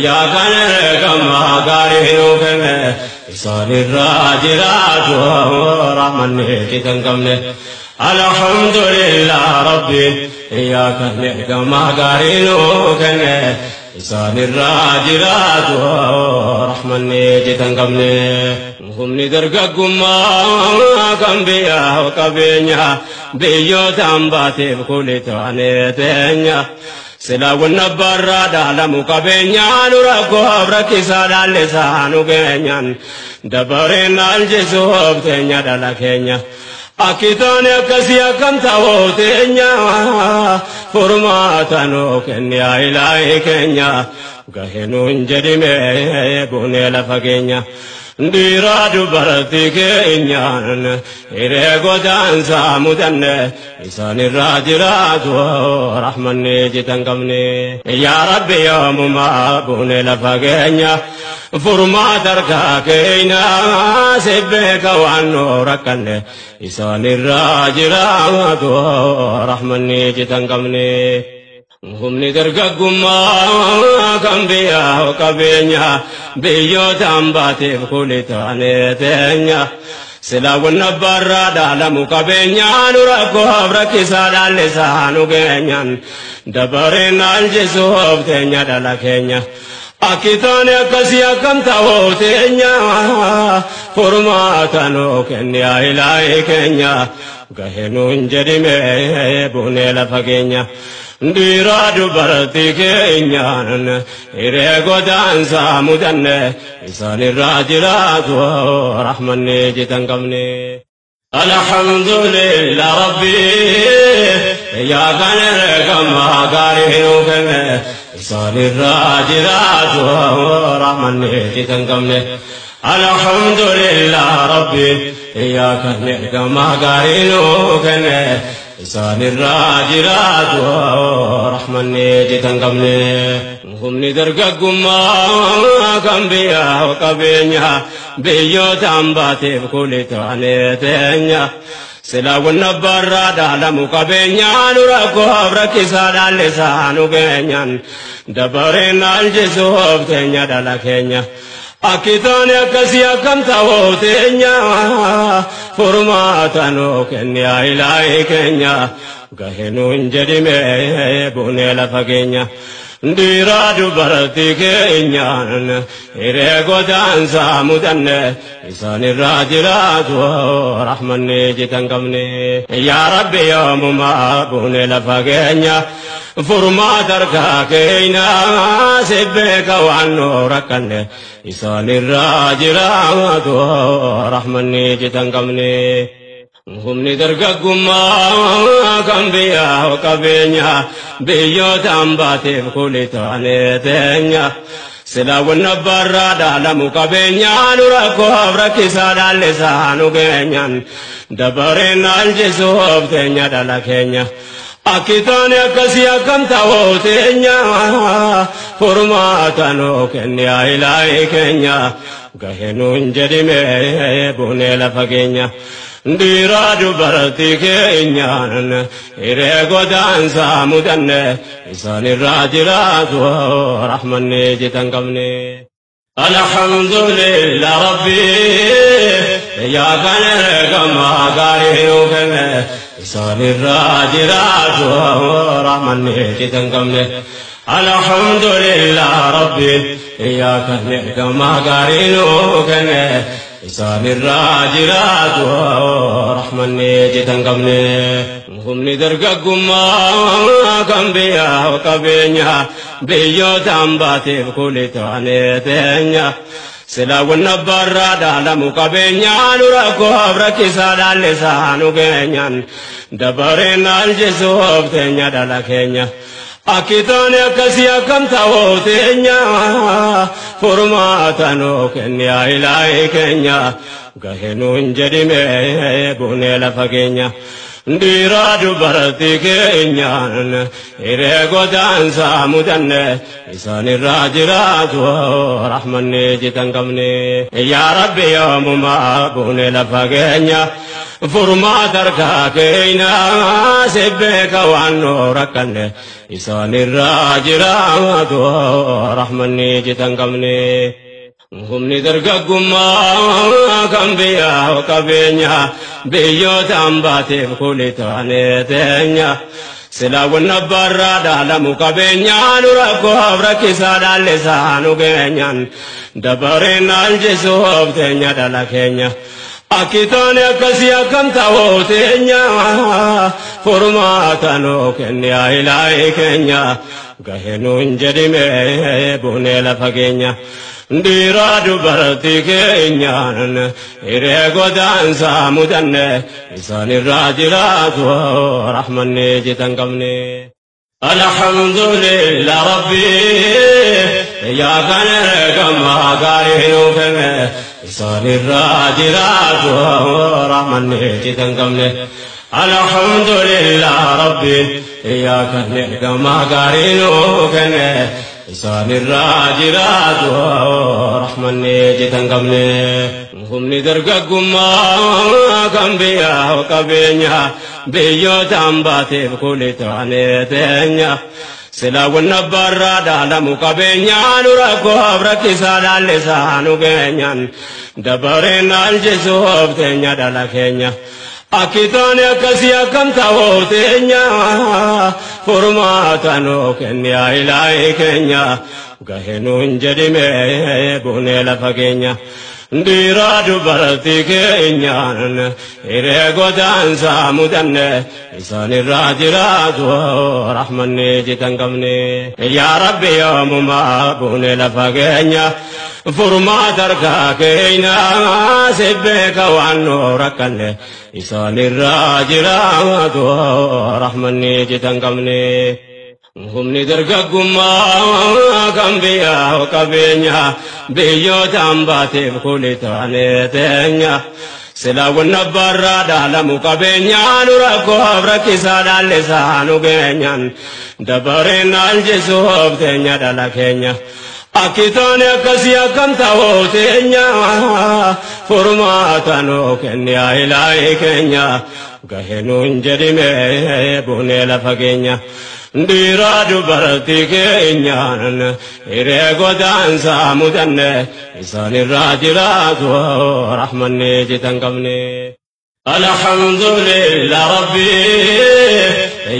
Yaa kan ergamaa gaarii nuu kenne isaanirraa jiraatu rahmanni citan qabne. Alhamdulillah Rabbi yaa kan ergamaa gaarii nuu kenne isaanirraa jiraatu rahmanni citan qabne. Humni dargaggummaa kan biyyaa qabeenya biyyoota hambaateef kuli taanee teenya. Sila wanna barraa dhaalamu qabeenyaan rakkoof rakkisaa dhaallisaa nu geenyaan dabareen aljesuuf teenya dhala keenya. Akki taane akkasii akkam ta'uu teenya furmaata nuu kenni yaa ilaahi keenya gahee nuun jedhime buunee lafa keenya. Dhiiraa dubartii keenyaan hiree godaansaa mudanne isaanirraa jiraatu rahmanni citan qabne. Yaa Rabbi yoomumaa buune lafa keenya furmaata harkaa keenya si beeka waan nu rakkanne isaanirraa jiraatu rahmanni citan qabne. Humni dargaggummaa kan biyyaa qabeenya biyyoota hambaateef kuli taanee teenya. Sila wanna barraa dhaalamu qabeenyaan rakkoof rakkisaa dhaallisaa nu geenyaan dabareen aljesuuf teenya dhala keenya. Akki taane akkasii akkam ta'uu teenya furmaata nuu kenni yaa ilaahi keenya gahee nuun jedhime buunee lafa keenya. Dhiiraa dubartii keenyaan hiree godaansaa mudanne isaanirraa jiraatu rahmanni citan qabne. Alhamdulillah Rabbi yaa kan ergamaa gaarii nuu kenne isaanirraa jiraatu rahmanni citan qabne. Alhamdulillah Rabbi yaa kan ergamaa gaarii nuu kenne isaanirraa jiraatu rahmanni citan qabne. Humni dargaggummaa kan biyyaa qabeenya biyyoota hambaateef kuli taanee teenya. Sila wanna barraa dhaalamu qabeenyaan rakkoof rakkisaa dhaallisaa nu geenyaan dabareen aljesuuf teenya dhala keenya. Akki taane akkasii akkam ta'uu teenya furmaata nuu kenni yaa ilaahi keenya gahee nuun jedhime buunee lafa keenya. Dhiiraa dubartii keenyaan hiree godaansaa mudanne isaanirraa jiraatu rahmanni citan qabne. Yaa Rabbi yoomumaa buune lafa keenya furmaata harkaa keenya si beeka waan nu rakkanne isaanirraa jiraatu rahmanni citan qabne. Humni dargaggummaa kan biyyaa qabeenya biyyoota hambaateef kuli taanee teenya. Sila wanna barraa dhaalamu qabeenyaan rakkoof rakkisaa dhaallisaa nu geenyaan dabareen aljesuuf teenya dhala keenya. Akki taane akkasii akkam ta'uu teenya furmaata nuu kenni yaa ilaahi keenya gahee nuun jedhime buunee lafa keenya. Dhiiraa dubartii keenyaan hiree godaansaa mudanne isaanirraa jiraatu rahmanni citan qabne. Alhamdulillah Rabbi yaa kan ergamaa gaarii nuu kenne isaanirraa jiraatu rahmanni citan qabne. Alhamdulillah Rabbi yaa kan ergamaa gaarii nuu kenne isaanirraa jiraatu rahmanni citan qabne. Humni dargaggummaa kan biyyaa qabeenya biyyoota hambaateef kuli taanee teenya. Sila wanna barraa dhaalamu qabeenyaan rakkoof rakkisaa dhaallisaa nu geenyaan dabareen aljesuuf teenya dhala keenya. Akki taane akkasii akkam ta'uu teenya furmaata nuu kenni yaa ilaahi keenya gahee nuun jedhime buunee lafa keenya. Dhiiraa dubartii keenyaan hiree godaansaa mudanne isaanirraa jiraatu rahmanni jitan qabne. Yaa Rabbi yoomumaa buune lafa keenya furmaata harkaa keenya si beeka waan nu rakkanne isaanirraa jiraatu rahmanni jitan qabne. Humni dargaggummaa kan biyyaa qabeenya biyyoota hambaateef kuli taanee teenya. Silaawwan abbaarraa dhaalamu qabeenyaa nu rakkoof rakkisaa dhaallisaa nu geenyaan dabareen aljisuuf teenya dhala keenya. Akki taane akkasii akkam ta'uu teenya furmaata nuu kenni yaa ilaahi keenya gahee nuun jedhime buunee lafa keenya. Dhiiraa dubartii keenyaan hiree godaansaa mudanne isaanirraa jiraatu rahmanni jitan qabne. Alhamdulillah Rabbi yaa kan ergamaa gaarii nuu kenne isaanirraa jiraatu rahmanni jitan qabne. Alhamdulillah Rabbi yaa kan ergamaa gaarii nuu kenne isaanirraa jiraatu rahmanni jitan qabne. Humni dargaggummaa kan biyyaa qabeenya biyyoota hambaateef kuli taanee teenya. Silaawwan abbaarraa dhaalamu qabeenyaa nu rakkoof rakkisaa dhaallisaa nu geenyaan dabareen aljisuuf teenya dhala keenya. Akki taane akkasii akkam ta'uu teenya furmaata nuu kenni yaa ilaahi keenya gahee nuun jedhime buunee lafa keenya. Dhiiraa dubartii keenyaan hiree godaansaa mudanne isaanirraa jiraatu rahmanni jitan qabne. Yaa Rabbi yoomumaa buune lafa keenya furmaata harkaa keenya si beeka waan nu rakkanne isaanirraa jiraatu rahmanni jitan qabne. Humni dargaggummaa kan biyyaa qabeenya biyyoota hambaateef kuli taanee teenya. Silaawwan abbaarraa dhaalamu qabeenyaa nu rakkoof rakkisaa dhaallisaa nu geenyaan dabareen aljisuuf teenya dhala keenya. Akki taane akkasii akkam ta'uu teenya furmaata nuu kenni yaa ilaahi keenya gahee nuun jedhime buunee lafa keenya. Dhiiraa dubartii keenyaan hiree godaansaa mudanne isaanirraa jiraatu rahmanni jitan qabne. Alhamdulillah Rabbi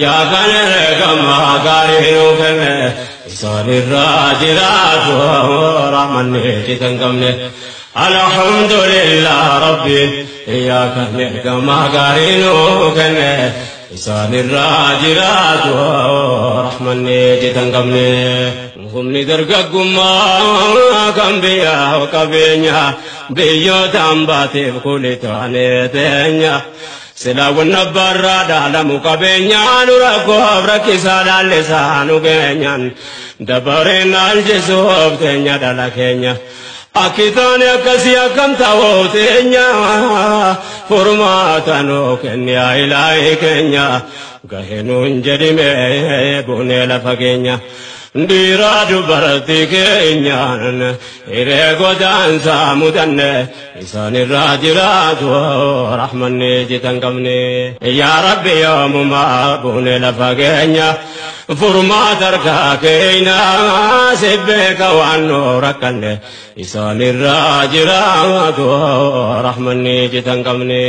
yaa kan ergamaa gaarii nuu kenne isaanirraa jiraatu rahmanni jitan qabne. Alhamdulillah Rabbi yaa kan ergamaa gaarii nuu kenne isaanirraa jiraatu rahmanni jitan qabne. Humni dargaggummaa kan biyyaa qabeenya biyyoota hambaateef kuli taanee teenya. Silaawwan abbaarraa dhaalamu qabeenyaa nu rakkoof rakkisaa dhaallisaa nu geenyaan dabareen aljisuuf teenya dhala keenya. Akki taane akkasii akkam ta'uu teenya furmaata nuu kenni yaa ilaahi keenya gahee nuun jedhime buunee lafa keenya. Dhiiraa dubartii keenyaan hiree godaansaa mudanne isaanirraa jiraatu rahmanni jitan qabne. Yaa Rabbi yoomumaa buune lafa keenya furmaata harkaa keenya si beeka waan nu rakkanne isaanirraa jiraatu rahmanni jitan qabne.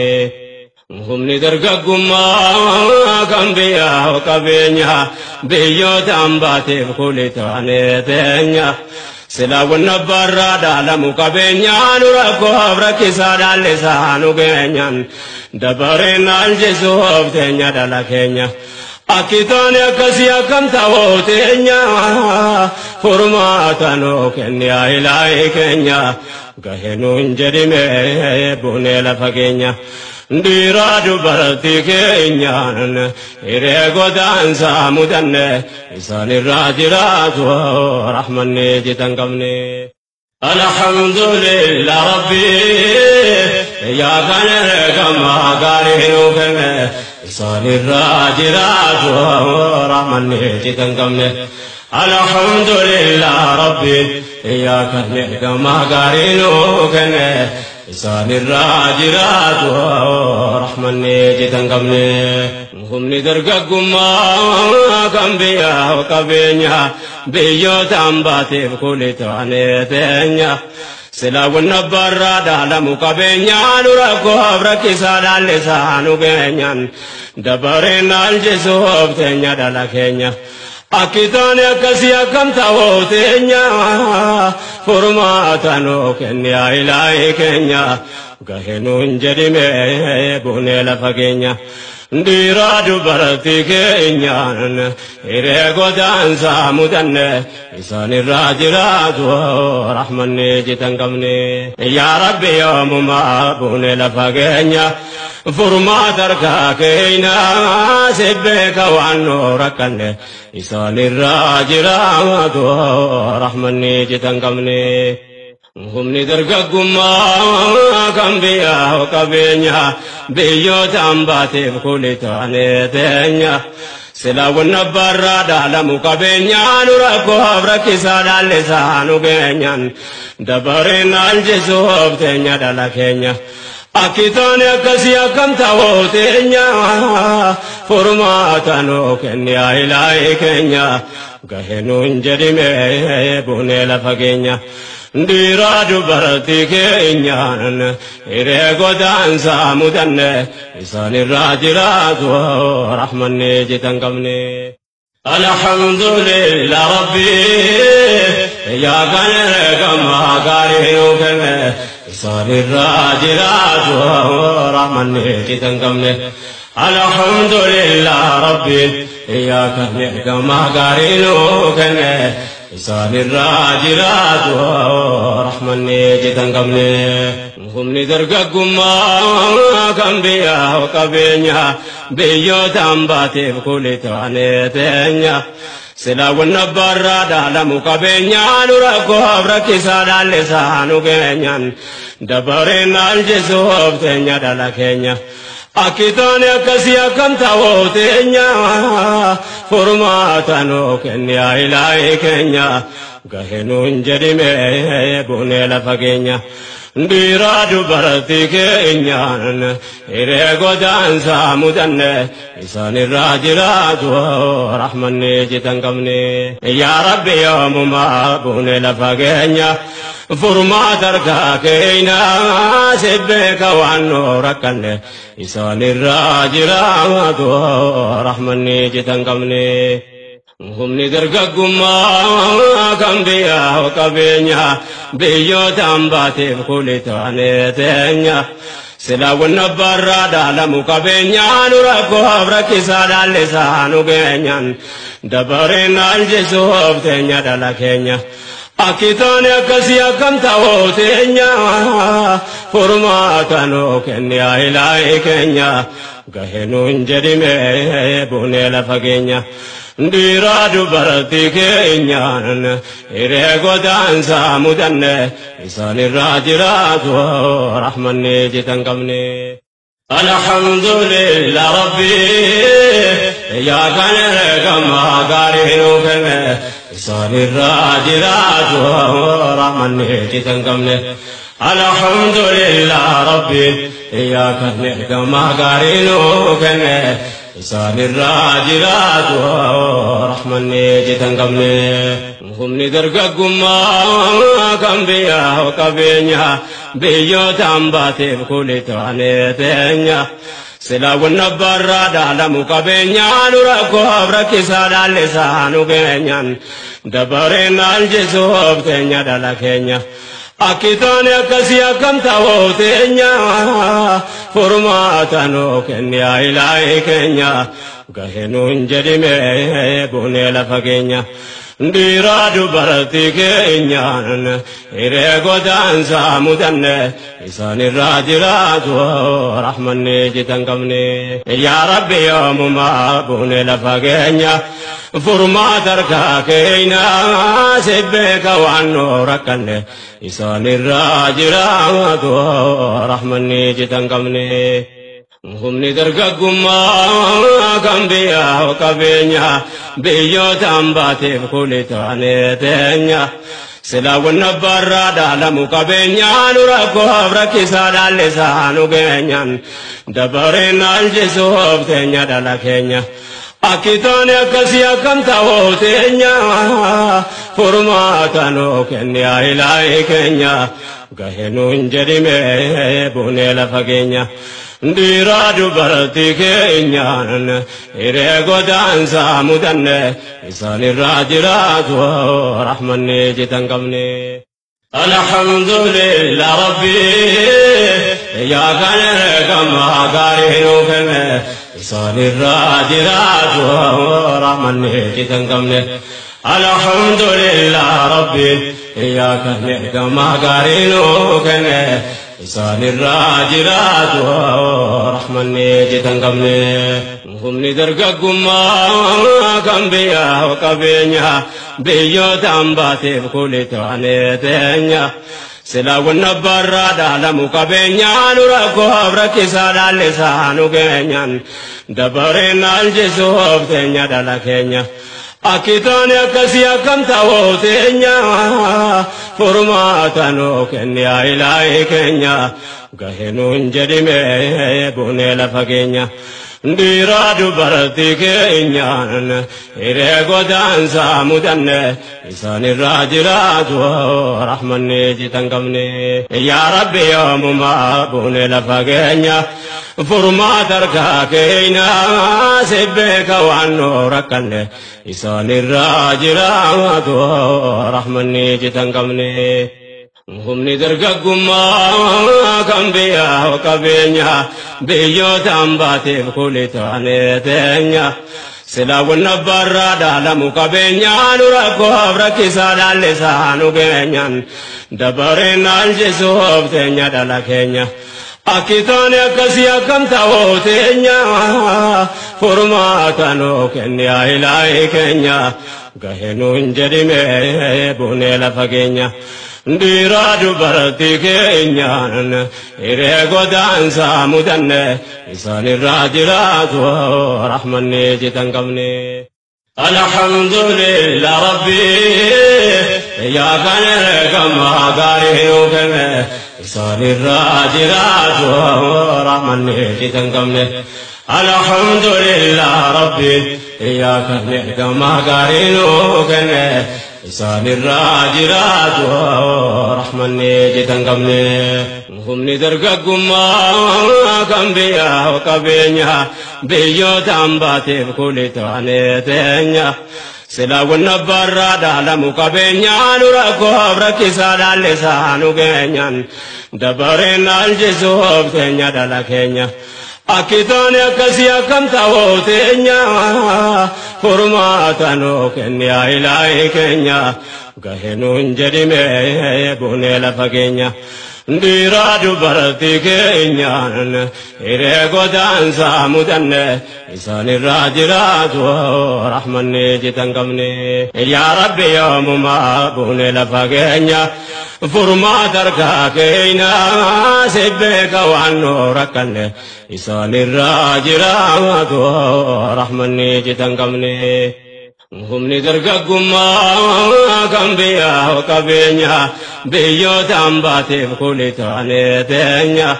Humni dargaggummaa kan biyyaa qabeenya biyyoota hambaateef kuli taanee teenya. Silaawwan abbaarraa dhaalamu qabeenyaa nu rakkoof rakkisaa dhaallisaa nu geenyaan dabareen aljisuuf teenya dhala keenya. Akki taane akkasii akkam ta'uu teenya furmaata nuu kenni yaa ilaahi keenya gahee nuun jedhime buunee lafa keenya. Dhiiraa dubartii keenyaan hiree godaansaa mudanne isaanirraa jiraatu rahmanni jitan qabne. Alhamdulillah Rabbi yaa kan ergamaa gaarii nuu kenne Isaanirraa jiraatu rahmanni citan qabne. Alhamdulillah Rabbi yaa kanne gama gaarii nuu kenne isaanirraa jiraatu rahmanni citan qabne. Humni dargaggummaa kan biyyaa qabeenya biyyoota hambaateef kuli taanee teenya. Silaawwan abbaarraa dhaalamu qabeenyaa nu rakkoof rakkisaa dhaallisaa nu geenyaan dabareen alchisuuf teenya dhala keenya. Akki taane akkasii akkam ta'uu teenya furmaata nuu kenni yaa ilaahi keenya gahee nuun jedhime buunee lafa keenya. Dhiiraa dubartii keenyaan hiree godaansaa mudanne isaanirraa jiraatu rahmanni citan qabne. Yaa Rabbi yoomumaa buune lafa keenya furmaata harkaa keenya si beeka waan nu rakkanne isaanirraa jiraatu rahmanni citan qabne. Humni dargaggummaa kan biyyaa qabeenya biyyoota hambaateef kuli taanee teenya. Silaawwan abbaarraa dhaalamu qabeenyaa nu rakkoof rakkisaa dhaallisaa nu geenyaan dabareen alchisuuf teenya dhala keenya. Akki taane akkasii akkam ta'uu teenya furmaata nuu kenni yaa ilaahi keenya gahee nuun jedhime buunee lafa keenya. Dhiiraa dubartii keenyaan hiree godaansaa mudanne isaanirraa jiraatu rahmanni citan qabne. Alhamdulillah Rabbi yaa kan gama gaarii nuu kenne isaanirraa jiraatu rahmanni citan qabne. Alhamdulillah Rabbi yaa kan gama gaarii nuu kenne isaanirraa jiraatu rahmanni citan qabne. Humni dargaggummaa kan biyyaa qabeenya biyyoota hambaateef kuli taanee teenya. Silaawwan abbaarraa dhaalamu qabeenyaa nu rakkoof rakkisaa dhaallisaa nu geenyaan dabareen alchisuuf teenya dhala keenya. Akki taane akkasii akkam ta'uu teenya furmaata nuu kenni yaa ilaahi keenya gahee nuun jedhime buunee lafa keenya. Dhiiraa dubartii keenyaan hiree godaansaa mudanne isaanirraa jiraatu rahmanni citan qabne. Yaa Rabbi yoomumaa buune lafa keenya furmaata harkaa keenya si beeka waan nu rakkanne isaanirraa jiraatu rahmanni citan qabne. Humni dargaggummaa kan biyyaa qabeenya biyyoota hambaateef kuli taanee teenya. Silaawwan abbaarraa dhaalamu qabeenyaa nu rakkoof rakkisaa dhaallisaa nu geenyaan dabareen alchisuuf teenya dhala keenya. Akki taane akkasii akkam ta'uu teenya furmaata nuu kenni yaa ilaahi keenya gahee nuun jedhime buunee lafa keenya. Dhiiraa dubartii keenyaan hiree godaansaa mudanne isaanirraa jiraatu rahmanni citan qabne. Alhamdulillah Rabbi yaa kan gama gaarii nuu kenne isaanirraa jiraatu rahmanni citan qabne. Alhamdulillah Rabbi yaa kan gama gaarii nuu kenne isaanirraa jiraatu rahmanni citan qabne. Humni dargaggummaa kan biyyaa qabeenya biyyoota hambaateef kuli taanee teenya. Silaawwan abbaarraa dhaalamu qabeenyaa nu rakkoof rakkisaa dhaallisaa nu geenyaan dabareen alchisuuf teenya dhala keenya. Akki taane akkasii akkam ta'uu teenya furmaata nuu kenni yaa ilaahi keenya gahee nuun jedhime buunee lafa keenya. Dhiiraa dubartii keenyaan hiree godaansaa mudanne isaanirraa jiraatu rahmanni citan qabne. Yaa Rabbi yoomumaa buune lafa keenya furmaata harkaa keenya si beeka waan nu rakkanne isaanirraa jiraatu rahmanni citan qabne. Humni dargaggummaa kan biyyaa qabeenya biyyoota hambaateef kuli taanee teenya. Silaawwan abbaarraa dhaalamu qabeenyaa nu rakkoof rakkisaa dhaallisaa nu geenyaan dabareen aljisuuf teenya dhala keenya. Akki taane akkasii akkam ta'uu teenya furmaata nuu kenni yaa ilaahi keenya gahee nuun jedhime buunee lafa keenya. Dhiiraa dubartii keenyaan hiree godaansaa mudanne isaan irraa jiraatu rahmanni jitan qabne. Alhamdulillah Rabbi yaa kan ergamaa gaarii nuu kenne isaan irraa jiraatu rahmanni jitan qabne. Alhamdulillah Rabbi yaa kan ergamaa gaarii nuu kenne isaan irraa jiraatu rahmanni jitan qabne. Humni dargaggummaa kan biyyaa qabeenya biyyoota hambaateef kuli taanee teenya. Silaawwan abbaarraa dhaalamu qabeenyaa nu rakkoof rakkisaa dhaallisaa nu geenyaan dabareen aljisuuf teenya dhala keenya. Akki taane akkasii akkam ta'uu teenya furmaata nuu kenni yaa ilaahi keenya gahee nuun jedhime buunee lafa keenya. Dhiiraa dubartii keenyaan hiree godaansaa mudanne isaan irraa jiraatu rahmanni jitan qabne. Yaa Rabbi yoomumaa buunee lafa keenya furmaata harkaa keenya si beeka waan nu rakkanne isaan irraa jiraatu rahmanni jitan qabne. Humni dargaggummaa kan biyyaa qabeenya biyyoota hambaateef kuli taanee teenya. Silaawwan abbaarraa dhaalamu qabeenyaa nu rakkoof rakkisaa dhaallisaa nu geenyaan dabareen aljisuuf teenya dhala keenya. Akki taane akkasii akkam ta'uu teenya furmaata nuu kenni yaa ilaahi keenya gahee nuun jedhime buunee lafa keenya. Dhiiraa dubartii keenyaan hiree godaansaa mudanne isaan irraa jiraatu rahmanni jitan qabne. Alhamdulillah Rabbi yaa kan ergamaa gaarii nuu kenne isaan irraa jiraatu rahmanni jitan qabne. Alhamdulillah Rabbi yaa kan ergamaa gaarii nuu kenne isaan irraa jiraatu rahmanni jitan qabne. Humni dargaggummaa kan biyyaa qabeenya biyyoota hambaateef kuli taanee teenya. Silaawwan abbaarraa dhaalamu qabeenyaa nu rakkoof rakkisaa dhaallisaa nu geenyaan dabareen aljisuuf teenya dhala keenya. Akki taane akkasii akkam ta'uu teenya furmaata nuu kenni yaa ilaahi keenya gahee nuun jedhime buunee lafa keenya. Dhiiraa dubartii keenyaan hiree godaansaa mudanne isaan irraa jiraatu rahmanni jitan qabne. Yaa Rabbi yoomumaa buunee lafa keenya furmaata harkaa keenya si beeka waan nu rakkanne isaan irraa jiraatu rahmanni jitan qabne. Humni dargaggummaa kan biyyaa qabeenya biyyoota hambaateef kuli taanee teenya.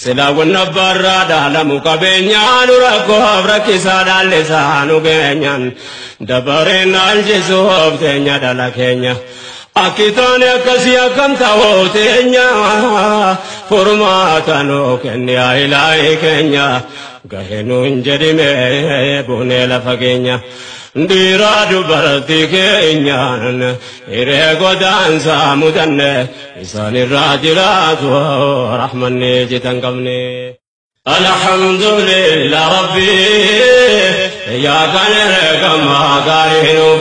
Silaawwan abbaarraa dhaalamu qabeenyaa nu rakkoof rakkisaa dhaallisaa nu geenyaan dabareen aljisuuf teenya dhala keenya. Akki taane akkasii akkam ta'uu teenya furmaata nuu kenni yaa ilaahi keenya gahee nuun jedhime buunee lafa keenya. Dhiiraa dubartii keenyaan hiree godaansaa mudanne isaan irraa jiraatu rahmanni jitan qabne. Alhamdulillah Rabbi yaa kan ergamaa gaarii nuu